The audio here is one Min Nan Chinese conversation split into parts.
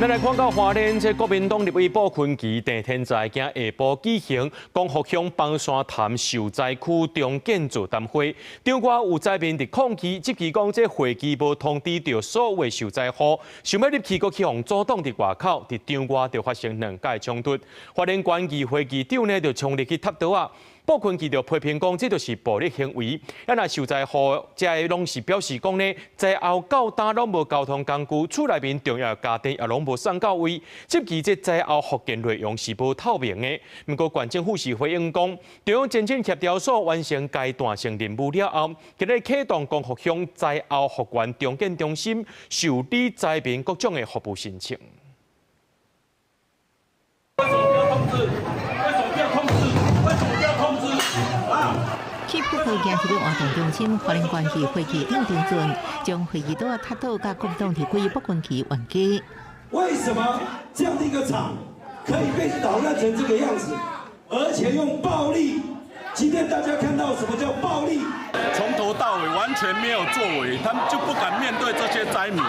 咱來看到花蓮這國民黨立委布坤琪鄭天才今下晡舉行光復鄉枋山潭受災區重建座談會，場外有災民佇抗議，質疑講這會議無通知著所有受災戶，想欲入去閣去予阻擋佇外口，佇場外就發生兩界衝突。花蓮縣議會議長呢就衝入去插刀仔。布坤琪就批評講，這就是暴力行為。啊，若受災戶遮的攏是表示講呢，災後到今攏無交通工具，厝內面重要家電也攏無送到位，質疑這災後復建內容是無透明的。毋過縣政府是回應講，中央前進協調所完成階段性任務了後，今日啟動光復鄉災後復原重建中心，受理災民各種的服務申請。為什麼不要通知？為什麼不要通知？為什麼不要通知？啊！去普和行入活動中心，花蓮縣議會議長丁俊將會議桌踢倒，佮國民黨立委布坤琪冤家。為什麼這樣的一個場可以被搗亂成這個樣子，而且用暴力？今天大家看到什麼叫暴力？從頭到尾完全沒有作為，他們就不敢面對這些災民，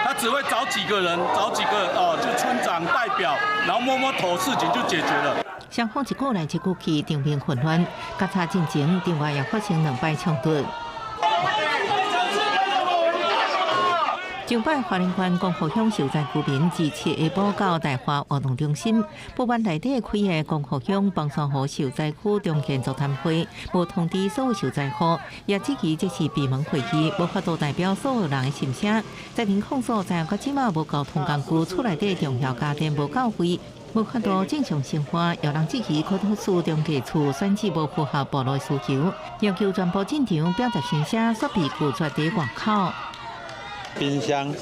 他只會找幾個人，找幾個哦，就村長代表，然後摸摸頭，事情就解決了。雙方一過來一過去，場面混亂，較早進前，另外也發生兩擺衝突。上擺花蓮縣光復鄉受災居民自七下晡到大華活動中心，不滿內底開的光復鄉枋山湖受災區重建座談會，無通知所有受災戶，也質疑這是閉門會議，無法度代表所有人的心聲。災民控訴災後到這馬無交通工具，厝內底重要家電無到位，無法度正常生活，有人質疑區土處中計處選址無符合部落需求，要求全部進場表達心聲，煞被拒絕佇外口。冰箱、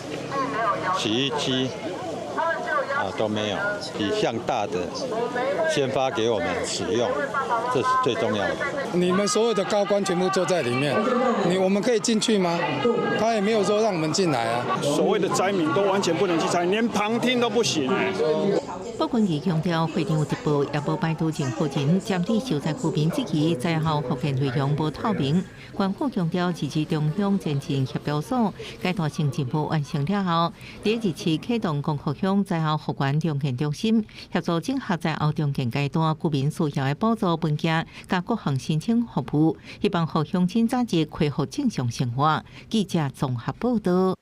洗衣機啊都沒有，幾項大的先發給我們使用，這是最重要的。你們所有的高官全部坐在裡面，我們可以進去嗎？他也沒有說讓我們進來啊。所謂的災民都完全不能去參與，連旁聽都不行。布坤琪強調，會場有直播，也無排除任何人針對受災居民質疑災後復建內容無透明。縣府強調，自治中央前進協調所階段性任務完成了後，佇日期啟動光復鄉災後復原重建中心，協助整合災後重建階段居民需要的補助文件，佮各項申請服務，希望予鄉親早日恢復正常生活。記者綜合報道。